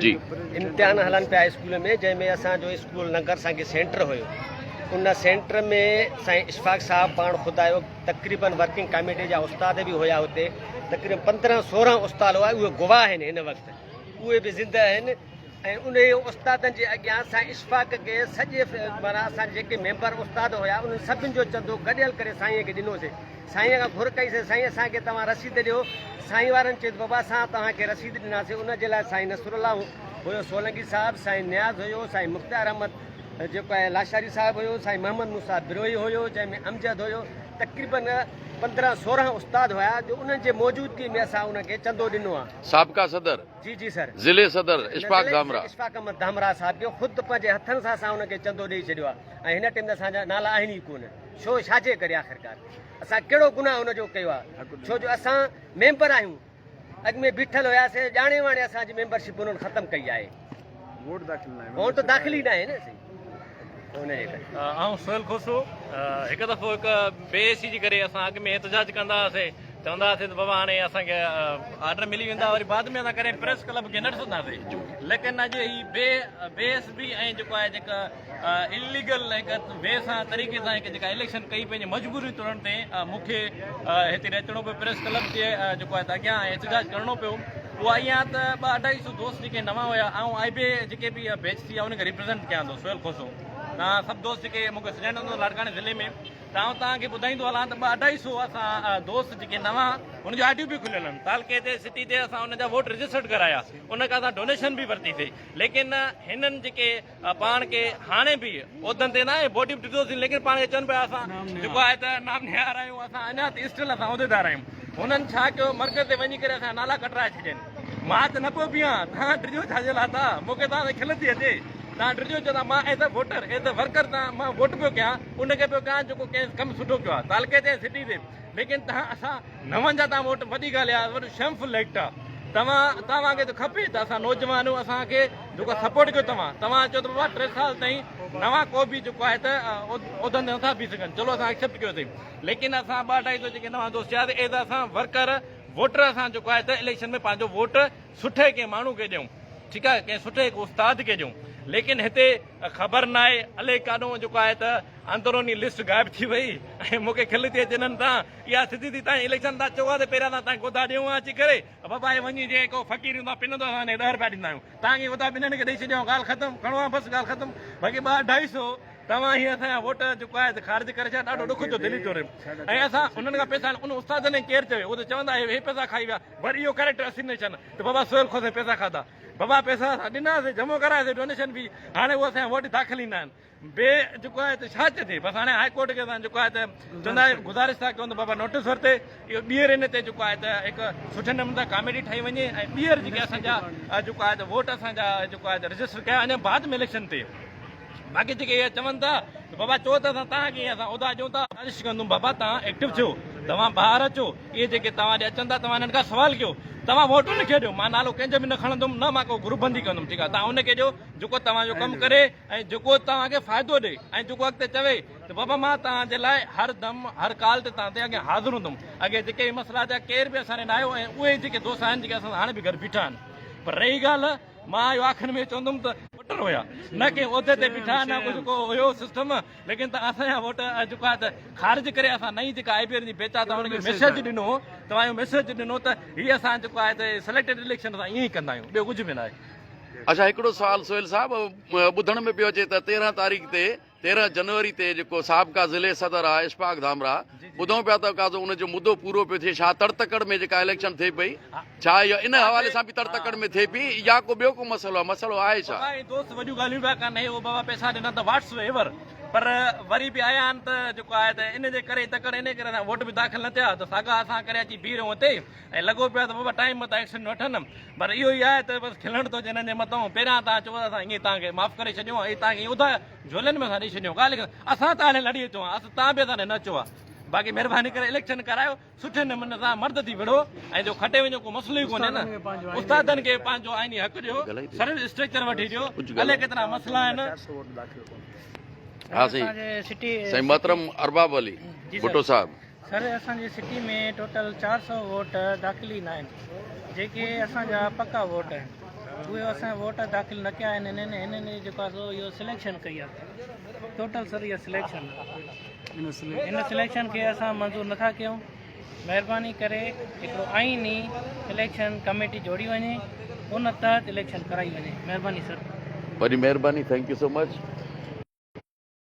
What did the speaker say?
جي. امتحان هلن پيا اسڪول ۾ جنهن ۾ اسان جو اسڪول ننگر سانگي سينٽر هيو ان سينٽر ۾ سائين اشفاق صاحب پاڻ خود آيو تقريبن ورڪنگ ڪاميٽي جا استاد به هيا اتي تقريبن 15 16 استاد هئا اهي گواهه آهن هن وقت اهي به زنده آهن ۽ انهي استادن جي اڳيان سائين اشفاق کي سڄي معنيٰ اسان جيڪي ميمبر استاد هيا انهن سڀن جو چندو گڏيل ڪري سائين کي ڏنوسي سائينء کان گهر ڪئي سين، سائين اسان کي توهان رسيد ڏيو. سائين وارن چيس بابا اسان توهان کي رسيد ڏناسين، ان جي لاء سائين نصرالله هيو سولنگي صاحب، سائين نياز هيو، سائين مختيار احمد جيڪو آهي لاشاري صاحب هيو، سائين محمد موسيٰ بروهي هيو، جنهن ۾ امجد هيو، تقريبن 15 16 استاد هيا جو انهن جي موجودگي ۾ اسان انهن کي چندو ڏنو آهي. سابقه صدر، جي جي سر. ضلعي صدر اشفاق ڌامراهه. اشفاق احمد ڌامراهه صاحب کي خود پنهنجي هٿن سان اسان انهن کي چندو ڏئي ڇڏيو آهي ۽ هن ٽيم تي اسان جا نالا آهن ئي ڪونه. ڇو ڇاجي ڪري آخرڪار اسان ڪهڙو گناهه هن جو ڪيو آهي ڇو جو اسان ميمبر آهيون اڳ ۾ بيٺل هياسي ڄاڻي واڻي اسان جي ميمبرشپ انهن ختم ڪئي آهي ووٽ داخل ناهي ووٽ داخل ئي ناهي نه سائين ان جي ڪري. آئون سهيل کوسو هڪ دفعو هڪ بي حسي جي ڪري اسان اڳ ۾ احتجاج ڪندا هئاسي چوندا هئاسي ته بابا هاڻي اسان کي آرڊر ملي ويندا وري بعد ۾ اسان ڪڏهن پريس ڪلب کي نه ڏسنداسي ليڪن اڄ هي بي بي ايس بي ۽ جيڪو آهي جيڪا اليگل هڪ وي سان طريقي سان هڪ جيڪا اليڪشن ڪئي پنهنجي مجبوري طورن تي مون کي هتي اچڻو پيو پريس ڪلب جي جيڪو آهي اڳيان احتجاج ڪرڻو پيو اها ائين آهي ته ٻه اڍائي سو دوست جيڪي نوان هيا آئون آء بي جيڪي به بيچ ٿي آهي ان کي ريپريزنٽ ڪيان ٿو سهيل کوسو توهان سڀ دوست جيڪي مون کي سڃاڻن لاڙڪاڻي ضلعي ۾ ته آئون توهان کي ٻڌائيندو هلان ته ٻه اڍائي سو اسان دوست جيڪي نوان ان جو آء ڊي به کليل آهن تعلقي تي سٽي تي اسان ان جا ووٽ رجسٽرڊ ڪرايا ان کان اسان ڊونيشن به ورتي سي ليڪن هنن جيڪي پاڻ کي هاڻي به عهدن تي ناهي بوڊي به ڏٺوسين ليڪن پاڻ کي چون پيا اسان جيڪو آهي ته نام نهار آهيون اسان اڃا ته اسٽل اسان عهديدار آهيون هنن ڇا ڪيو مرڪز تي وڃي ڪري اسان جا نالا ڪٽرائي ڇڏين مان ته نه پيو بيهان تان ڊڄو ڇا جي لاء ٿا مون کي تان تي کل ٿي اچي تان ڊڄو ڇو ٿا مان as a voter as a worker تان مان ووٽ پيو ڪيان ان کي پيو ڪيان جيڪو ڪنهن ڪم سٺو ڪيو آهي تعلقي تي سٽي تي ليڪن تان اسان نون جا تان ووٽ وڏي ڳالهه آهي وڏو شيمفل ايڪٽ آهي توهان توهان کي ته کپي ته اسان نوجوان آهيون اسان کي جيڪو سپورٽ ڪيو توهان توهان چيو ته بابا ٽي سال تائين نوان ڪو به جيڪو آهي ته عهدن تي نٿا بيهي سگهن چلو اسان ايڪسيپٽ ڪيوسين ليڪن اسان ٻه اڍائي سو جيڪي نوان دوست چيا ته ايز اسان ورڪر ووٽر اسان جيڪو آهي ته اليڪشن ۾ پنهنجو ووٽ سٺي ڪنهن ماڻهو کي ڏيون ٺيڪ آهي ڪنهن سٺي هڪ استاد کي ڏيون ليڪن هتي خبر ناهي الائي ڪاڏو جيڪو آهي ته اندروني لسٽ غائب ٿي وئي ۽ مون کي کل ٿي اچي انهن تان اها سڌي ٿي تائين اليڪشن تان چئو ها ته پهريان تان گودا ڏيون ها اچي ڪري بابا هي وڃي جي ڪو فقير هوندو آهي پنندو اسان هن کي ڏهه رپيا ڏيندا آهيون تان کي گودا ٻنهن کي ڏئي ڇڏيون ڳالهه ختم کڻو ها بس ڳالهه ختم باقي ٻه اڍائي سو توهان هي اسان جا ووٽ جيڪو آهي خارج ڪري ڇڏيا ڏاڍو ڏک ٿيو دلي چوري ۽ اسان انهن کان پئسا ان استادن کي ڪير چوي اهو ته چوندا هي پئسا کائي ويا وري اهو ڪريڪٽر اسينيشن ته بابا سهيل کوسي پئسا کاڌا بابا پئسا اسان ڏناسي جمع ڪراياسي ڊونيشن في هاڻي اهو اسان جا ووٽ داخل ئي نه آهن بي جيڪو آهي ته ڇا چئجي بس هاڻي هاء ڪورٽ کي اسان جيڪو آهي ته چوندا آهيون گذارش ٿا ڪيون ته بابا نوٽيس ورتي اهو ٻيهر ان تي جيڪو آهي ته هڪ سٺي نموني سان ڪاميٽي ٺاهي وڃي ۽ ٻيهر جيڪي اسان جا جيڪو آهي ته ووٽ اسان جا جيڪو آهي ته رجسٽر ڪيا وڃن بعد ۾ اليڪشن تي باقي جيڪي اهي چون ٿا ته بابا چئو ته اسان توهان کي اسان عهدا ڏيون ٿا سازش ڪندم بابا توهان ايڪٽو ٿيو توهان ٻاهر اچو اهي جيڪي توهان ڏي اچن ٿا توهان انهن کان سوال ڪيو توهان ووٽ ان کي ڏيو مان نالو ڪنهن جو به نه کڻندم نه مان ڪو گروپ بندي ڪندم ٺيڪ آهي توهان ان کي ڏيو جيڪو توهان جو ڪم ڪري ۽ جيڪو توهان کي فائدو ڏئي ۽ جيڪو اڳتي چوي ته بابا مان توهان جي لاء هر دم هر ڪال تي توهان تي اڳيان حاضر هوندم. اڳي جيڪي به مسئلا ٿيا ڪير به اسان ڏي نه آيو ۽ اهي جيڪي دوست آهن جيڪي اسان سان هاڻي به گڏ بيٺا آهن پر رهي ڳالهه مان اهو آخر ۾ چوندم ته ووٽر هيا نه ڪنهن عهدي تي بيٺا نه ڪجهه ڪو هيو سسٽم ليڪن ته اسان جا ووٽ جيڪو آهي ته خارج ڪري اسان نئين جيڪا آء پي ايل جي بيچ آهي توهان ان کي ميسيج ڏنو توهان اهو ميسيج ڏنو ته هي اسان جيڪو آهي ته سليڪٽيڊ اليڪشن اسان ائين ئي ڪندا آهيون ٻيو ڪجهه به نه آهي. اڇا هڪڙو سوال سهيل صاحب ٻڌڻ ۾ پيو اچي ته 13 تاريخ تي 13 جنوري تي جيڪو سابقه ضلعي صدر آهي اشفاق ڌامراهه ٻڌون پيا ته ڪازو ان جو مدو پورو پيو ٿئي ڇا تڙ تڪڙ ۾ جيڪا اليڪشن ٿئي پئي ڇا اهو ان حوالي سان به تڙ تڪڙ ۾ ٿئي پئي يا ڪو ٻيو ڪو مسئلو آهي مسئلو آهي ڇا؟ بابا هي دوست وڏيون ڳالهيون پيا ڪن هي بابا پئسا ڏنا ته واٽس ايور پر وري به آيا آهن ته جيڪو آهي ته ان جي ڪري تڪڙ ان ڪري اسان ووٽ به داخل نه ٿيا ته ساڳا اسان ڪري اچي بيهي رهيون هتي ۽ لڳو پيو آهي ته بابا ٽائيم متان ايڪشن وٺن پر اهو ئي آهي ته بس کلڻ ٿو اچي هنن جي مٿان پهريان توهان چئو ته اسان ائين توهان کي معاف ڪري ڇڏيون ۽ توهان کي اڌا جهولين ۾ اسان ڏئي ڇڏيون ڳالهه اسان توهان ڏي لڙي اچون ها اسان توهان به اسان ڏي نه اچو ها باقي مهرباني ڪري اليڪشن ڪرايو سٺي نموني سان مرد ٿي وڙهو ۽ جو کٽي وڃو ڪو مسئلو ئي ڪونهي نه استادن کي پنهنجو آئيني حق ڏيو سروس اسٽرڪچر وٺي ڏيو الائي ڪيترا مسئلا آهن. ها سائين سائين محترم ارباب علي ڀٽو صاحب. سر اسان جي سٽي ۾ ٽوٽل 400 ووٽ داخل ئي ناهن جيڪي اسان جا پڪا ووٽ آهن. اهي اسان ووٽ داخل نه ڪيا آهن هنن هنن جيڪو آهي سو اهو سليڪشن ڪئي آهي ٽوٽل سر اها سليڪشن آهي ان سليڪشن کي اسان منظور نٿا ڪيون مهرباني ڪري هڪڙو آئيني اليڪشن ڪميٽي جوڙي وڃي ان تحت اليڪشن ڪرائي وڃي مهرباني سر. وڏي مهرباني thank you so much.